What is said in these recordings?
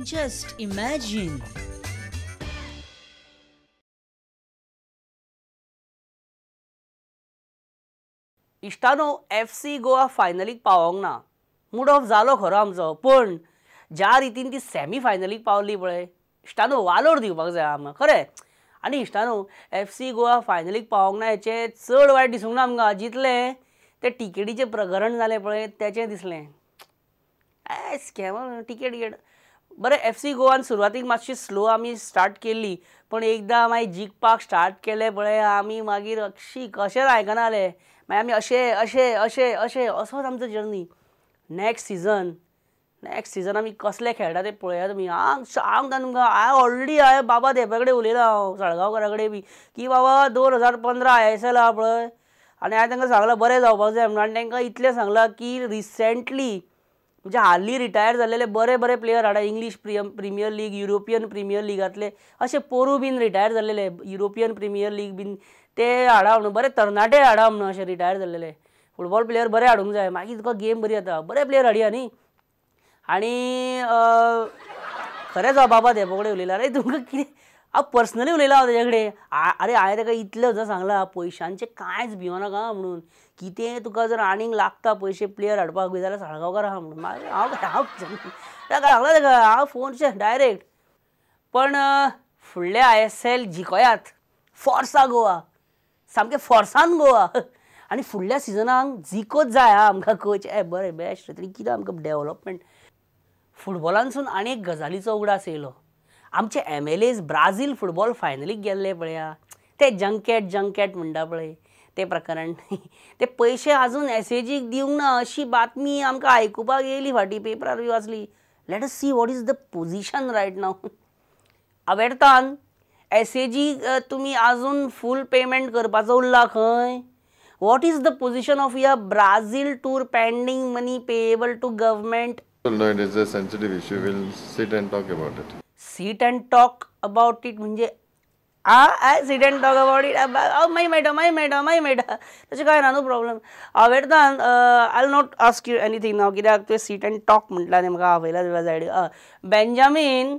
Just imagine. इश्टानो, F C Goa फायनलीक पावोंक ना, मूड ऑफ जालो खरो आमचो, पण ज्या रितीन ती सेमी फायनलीक पावली पळय इश्टानो, वालोर दिवपाक जाय आमकां खरें. आनी इश्टानो, एफ सी गोवा फायनलीक पावोंक ना हेचें चड वायट दिसूंक ना आमकां, जितलें तें टिकेटीचें प्रकरण जालें पळय तेचें दिसलें. ए स्कॅमर टिकेट गेट बरें. एफ सी गोवान सुरवातीक मातशी स्लो आमी स्टार्ट केल्ली, पण एकदां मागीर जिखपाक स्टार्ट केलें पळय आमी, मागीर अक्षी कशेंच आयकना जालें. मागीर आमी अशें अशें अशें अशें असोच आमचो जर्नी. नेक्स्ट सिजन आमी कसले खेळटा ते पळयात तुमी. हांव सांगता तुमकां, हांवें ऑलरेडी हांवें बाबा धेंप्या कडेन उलयलां, हांव साळगांवकारा कडेन बी, की बाबा 2015 ISL आहा पळय, आनी हांवें तांकां सांगलां बरें जावपाक जाय म्हणून. आनी तांकां इतलें सांगलां की रिसेंटली म्हणजे हालीं रिटायर जाल्लेले बरे बरे प्लेयर हाडा, English premier league, European premier लिगांतले अशे पोरू बीन रिटायर जाल्लेले, युरोपियन प्रिमियर लीग बीन ते हाडा म्हणून, बरे तरणाटे हाडा म्हणून, अशे रिटायर जाल्लेले फुटबॉल प्लेयर बरे हाडूंक जाय, मागीर तुका गेम बरी जाता, बरे प्लेयर हाडया न्ही. आनी खरेंच हांव बाबा धेंपो कडेन उलयलां, अरे तुमकां कितें हांव पर्सनली उलयलां हांव तेजे कडेन. अरे हांवें ताका इतलें सुद्दां सांगलां पयशांचें कांयच भिवनाका म्हणून, कितें तुका जर आनीक लागता पयशे प्लेयर हाडपाक बी जाल्यार साळगांवकार आहा म्हणून. मागीर हांव हांव ताका सांगलां ताका हांव फोनचेर डायरेक्ट. पण फुडले ISL जिखयात, फोर्सा गोवा, सामकें फोर्सान गोवा. आनी फुडल्या सिजनाक जिखत जाय आं आमकां कोच. ए बरें बेस्ट रे, कितें आमकां डेवलपमेंट. फुटबॉलांतसून आनी एक गजालीचो उगडास येयलो, आमचे MLAs Brazil football फायनलीक गेल्ले पळया, ते जंकेट जंकेट म्हणटा पळय तें प्रकरण, ते पयशे आजून SAGक दिवंक ना अशी बातमी आमकां आयकुपाक येयली, फाटीं पेपरार बी वाचली. Let us see what is the position right now. Avertano SAG तुमी आजून फूल पेमेंट करपाचो उरला खंय. What is the position of your Brazil tour pending money payable to government? No, it is a sensitive issue. We'll sit and talk about it. Sit and talk about it म्हणजे आ sit and talk about it. मागीर मेळटा मागीर मेळटा मागीर मेळटा, तशें कांय ना, नो प्रॉब्लम. आवेर्तान I will not ask you anything now, कित्याक तुवें सीट एंड टॉक म्हटलें आनी म्हाका आपयला तुज्या सायडीक. बेंजामीन,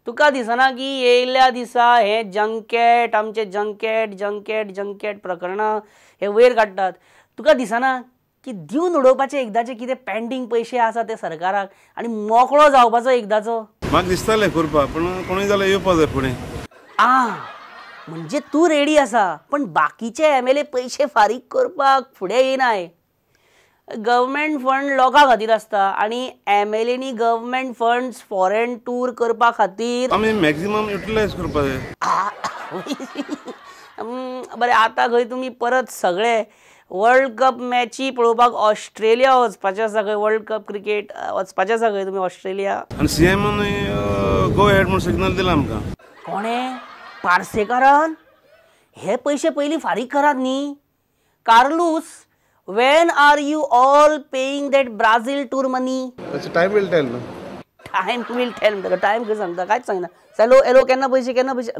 तुका दिसना की येयल्या दिसा हे जंकेट, आमचे जंकेट जंकेट जंकेट प्रकरणां हे वयर काडटात, तुका दिसना की दिवन उडोवपाचे एकदाचे कितें पेंडींग पयशे आसा ते सरकाराक आनी मोकळो जावपाचो एकदाचो? म्हाका दिसतालें करपाक, पूण कोणूय जाल्यार येवपा जाय फुडें. आं म्हणजे तूं रेडी आसा, पण बाकीचे MLA पयशे फारीक करपाक फुडें येयनाय. गव्हर्मेंट फंड लोकां खातीर आसता आनी MLAनी गव्हर्मेंट फंड्स फॉरेन टूर करपा खातीर आमी मॅक्झिमम युटिलायज करपाक जाय. बरें, आतां खंय तुमी परत सगळे वर्ल्ड कप मॅची पळोवपाक ऑस्ट्रेलिया वचपाचें आसा खंय, वर्ल्ड कप क्रिकेट वचपाचें आसा खंय तुमी ऑस्ट्रेलिया? आनी CM go ahead म्हूण सिग्नल दिला आमकां. कोणें? पार्सेकारान? हे पयशे पयलीं फारीक करात न्ही. Carlos, when are you all paying that Brazil tour money? Time will tell. Time will tell. Time खंय सांगता, कांयच सांगना. हॅलो हॅलो, केन्ना पयशे केन्ना पयशे?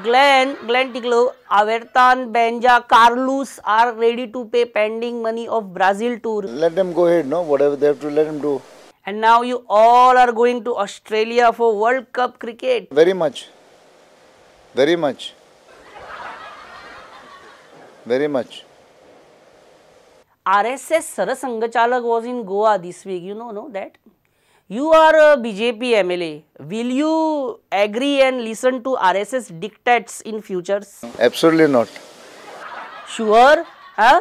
Glenn, Glenn Ticlo, Avertan, Benja, Carlos are ready to pay pending money of Brazil tour. Let them go ahead, no? Whatever they have to, let them do. And now you all are going to Australia for World Cup cricket. Very much. Very much. Very much. RSS Sarsanghchalak was in Goa this week. You know that? You are a BJP MLA. Will you agree and listen to RSS dictates in futures? Absolutely not. Sure? Huh?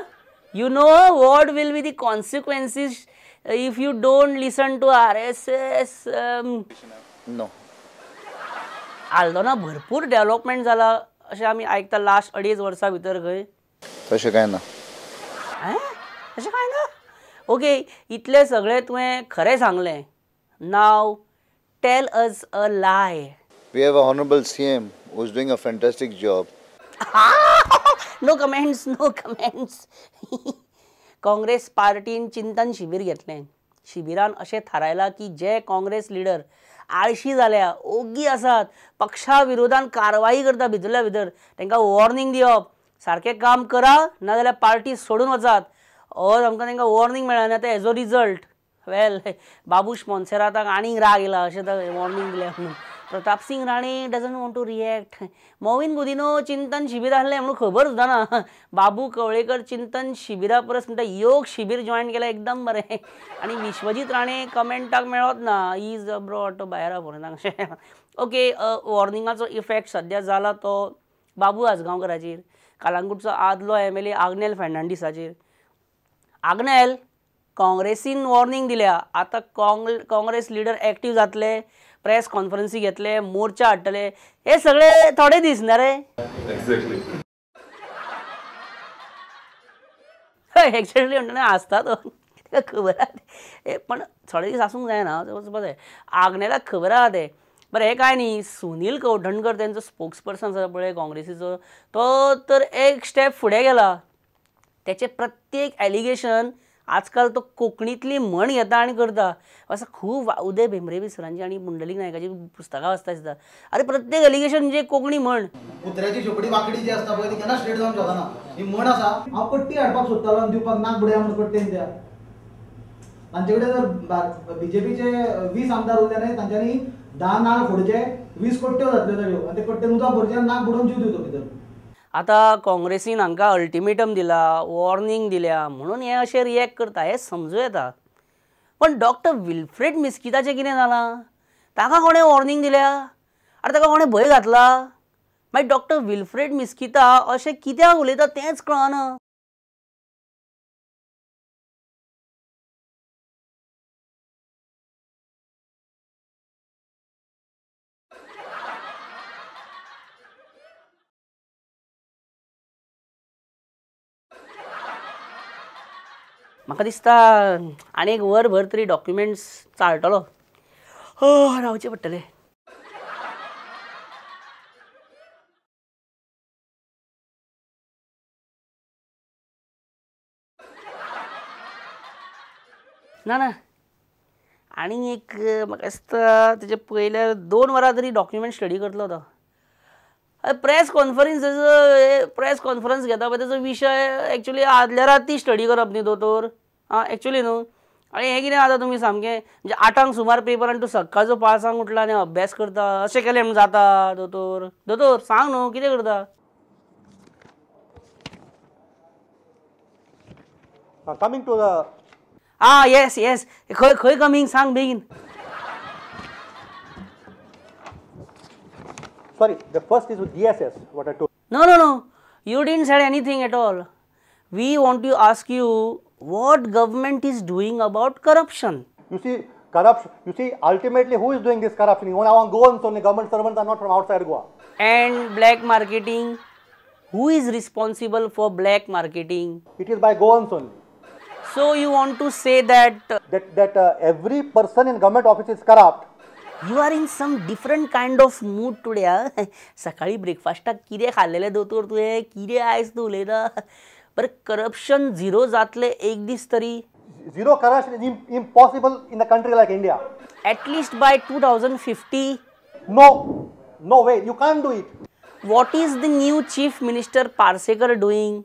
You know what will be the consequences if you don't listen to RSS? No. Aldona भरपूर development जाला अशें आमी आयकता last 2.5 वर्सां भितर खंय. तशें कांय ना. तशें कांय ना. ओके, इतलें सगळें तुवें खरें सांगलें. Now tell us a lie. We have a honorable CM who is doing a fantastic job. No comments, no comments. Congress पार्टीन चिंतन शिबीर घेतलें. शिबिरान अशें थारायलां की जे काँग्रेस लिडर आळशी जाल्या, ओगी आसात, पक्षा विरोधान कारवाई करता भितरल्या भितर, तांकां वॉर्निंग दिवप, सारकें काम करा नाजाल्यार पार्टी सोडून वचात, और आमकां तांकां वॉर्निंग मेळना. आतां हेजो रिजल्ट वेल बाबूश मोन्सेराताक आनीक राग येयला अशें तर वॉर्निंग दिल्या म्हणून. Pratap Singh Rane doesn't want to react. Mauvin Godinho चिंतन शिबीर आसलें म्हणून खबर सुद्दां ना. बाबू कवळेकर चिंतन शिबिरा परस म्हणटा योग शिबीर जॉयन केलें एकदम बरें. आनी विश्वजीत राणे कमेंटाक मेळत ना, is abroad, तो भायर फॉरेनाक अशें. ओके, वॉर्निंगाचो इफेक्ट सद्या जाला तो बाबू आजगांवकराचेर, कालांगूटचो आदलो MLA Agnel फर्नांडीसाचेर. आग्नेल काँग्रेसीन वॉर्निंग दिल्या, आतां काँग्रेस लिडर एक्टीव जातले, प्रेस कॉन्फरन्सी घेतले, मोर्चा हाडटले, हे सगळे थोडे दीस ना रे. एक्झॅक्टली एक्झॅक्टली म्हणटा आसता तो, ताका खबर आहा, पण थोडे दीस आसूंक जायना वचपा जाय. आग्नेलाक खबर आहा तें. बरें, हें कांय न्ही, सुनील कवठणकर तेंचो स्पोक्स पर्सन आसा पळय काँग्रेसीचो, तो तर एक स्टेप फुडें गेला. तेचें प्रत्येक एलिगेशन आजकाल तो कोंकणींतली म्हण घेता आनी करता. असो खूब उदय भेंब्रे बी सरांची आनी पुंडलीक नायकाची पुस्तकां वाचता दिसता. अरे प्रत्येक एलिगेशन म्हणजे कोंकणी म्हण. कुत्र्याची शेपडी वांकडी जी आसता पळय ती केन्ना स्ट्रेट जावंक शकना. ही म्हण आसा. हांव पट्टी हाडपाक सोदतालो आनी दिवपाक नाक बुडया म्हणून पट्टेन त्या तांचे कडेन जर बीजेपीचे 20 आमदार उरले न्ही, तांच्यांनी 10 नाल फोडचे, 20 कट्ट्यो जातल्यो ताज्यो, आनी ते कट्टेन उदक भरचें आनी नाक बुडोवन जीव दिवचो भितर. आतां काँग्रेसीन हांकां अल्टिमेटम दिला, वॉर्निंग दिल्या म्हणून हे अशें रिएक्ट करता हें समजूं येता. पण डॉक्टर विल्फ्रेड मिस्किताचें कितें जालां? ताका कोणें वॉर्निंग दिल्या? आरे ताका कोणें भंय घातला? मागीर डॉक्टर विल्फ्रेड मिस्किता अशें कित्याक उलयता तेंच कळना. म्हाका दिसता आनी एक वरभर तरी डॉक्युमेंट्स चाळटलो, रावचें पडटलें. ना ना, आनी एक म्हाका दिसता तेजे पयल्या 2 वरां तरी डॉक्युमेंट स्टडी करतलो तो. प्रेस कॉन्फरन्स, प्रेस कॉन्फरन्स घेता पळय तेजो विशय एक्चुली आदल्या राती स्टडी करप न्ही दोतोर. आं एक्चुली न्हू. आनी हें कितें आतां तुमी सामकें म्हणजे 8 सुमार पेपर आनी तूं सकाळचो 5 उठला आनी अभ्यास करता अशें केलें म्हूण जाता दोतोर? दोतोर सांग न्हू कितें करता? कमींग टू the आं येस येस, खंय खंय कमींग सांग बेगीन. Sorry, the first is with DSS, what I told. No, no, no. You didn't say anything at all. We want to ask you what government is doing about corruption. You see, corruption, you see, ultimately who is doing this corruption? Even our Goans only, government servants are not from outside Goa. And black marketing, who is responsible for black marketing? It is by Goans only. So you want to say that... That every person in government office is corrupt. You are in some different kind of mood today. हा सकाळी ब्रेकफास्टाक कितें खाल्लेलें दोतोर तुवें? कितें आयज तूं उलयता? बरें, करप्शन झिरो जातलें एक दीस तरी? Zero corruption is impossible in a country like India. At least by 2050? No, no way, you can't do it. What is the new chief minister Parsekar doing?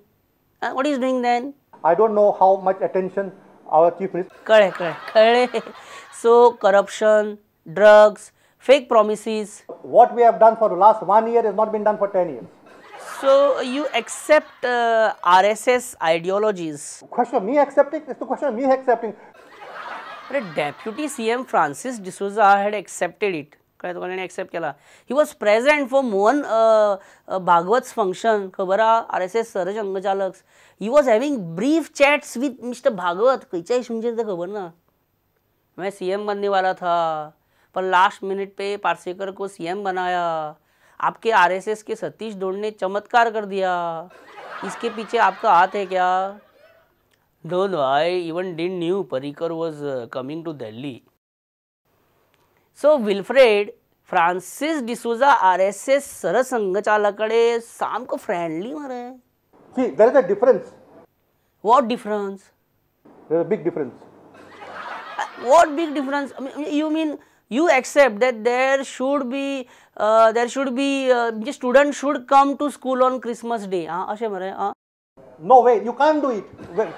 What is doing then? I don't know how much attention our chief minister. कळ्ळें कळ्ळें कळ्ळें. So corruption, drugs, fake promises. What we have done for the last 1 year has not been done for 10 years. So you accept RSS ideologies? Question of me accepting? It's the question of me accepting. Deputy CM Francis D'Souza had accepted it. कळ्ळें तुका? ताणें accept केला. He was present for Mohan Bhagwat's function, खबर आहा? RSS सरसंघचालक. He was having brief chats with mister Bhagwat. खंयच्या इशूंचेर तें खबर ना. मैं CM बनने वाला था पर लास्ट मिनट पे पार्सेकर को CM बनाया. आपके RSS के सतीश धोंड ने चमत्कार कर दिया. इसके पीछे आपका हाथ है क्या? No no, I even didn't knew Parrikar was coming to Delhi. So Wilfred Francis D'Souza RSS सरसंघचालकडे सामको फ्रेंडली मरे. See, there is a difference. What difference? There is a big difference. What big difference? I mean, you mean you accept that there should be students should come to school on Christmas Day? अशें मरे? No way, you can't do it. Well,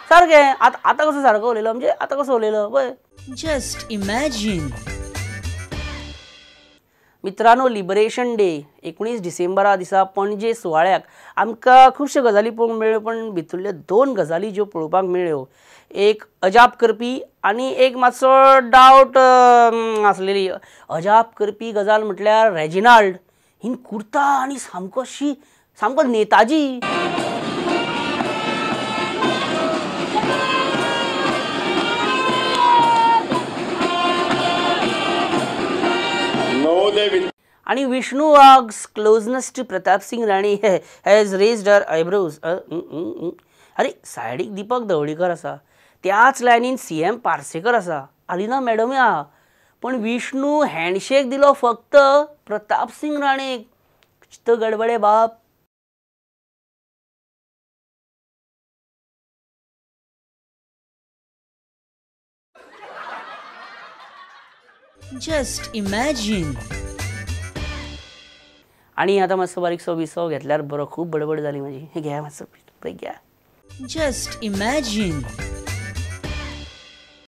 सारकें आतां आतां कसो सारको उलयलो म्हणजे आतां कसो उलयलो पळय. Just imagine. मित्रांनो, लिबरेशन डे 19 डिसेंबरा दिसा पणजे सुवाळ्याक आमकां खुबश्यो गजाली पळोवंक मेळ्ळ्यो, पण भितरल्यो 2 गजाली ज्यो पळोवपाक मेळ्ळ्यो, एक अजाप करपी आनी एक मातसो डावट आसलेली. अजाप करपी गजाल म्हटल्यार रेजिनाल्ड हिन कुर्ता आनी सामको शी सामको नेताजी. आणि Vishnu Wagh's closeness to Pratap Singh Rane has raised her eyebrows. अरे सायडीक दीपक धवळीकर आसा, त्याच लायनीन CM Parsekar आसा, आलिना मॅडमूय आहा, पण विष्णू हँडशेक दिलो फक्त प्रताप सिंग राणेक. कुछ तो गडबडे बाप. Just imagine. आणि आता मातसो बारीकसो विसव घेतल्यार बरो. खूब बडबड जाली म्हाजी. हे घ्या मातसो ब्रेक घ्या. Just imagine.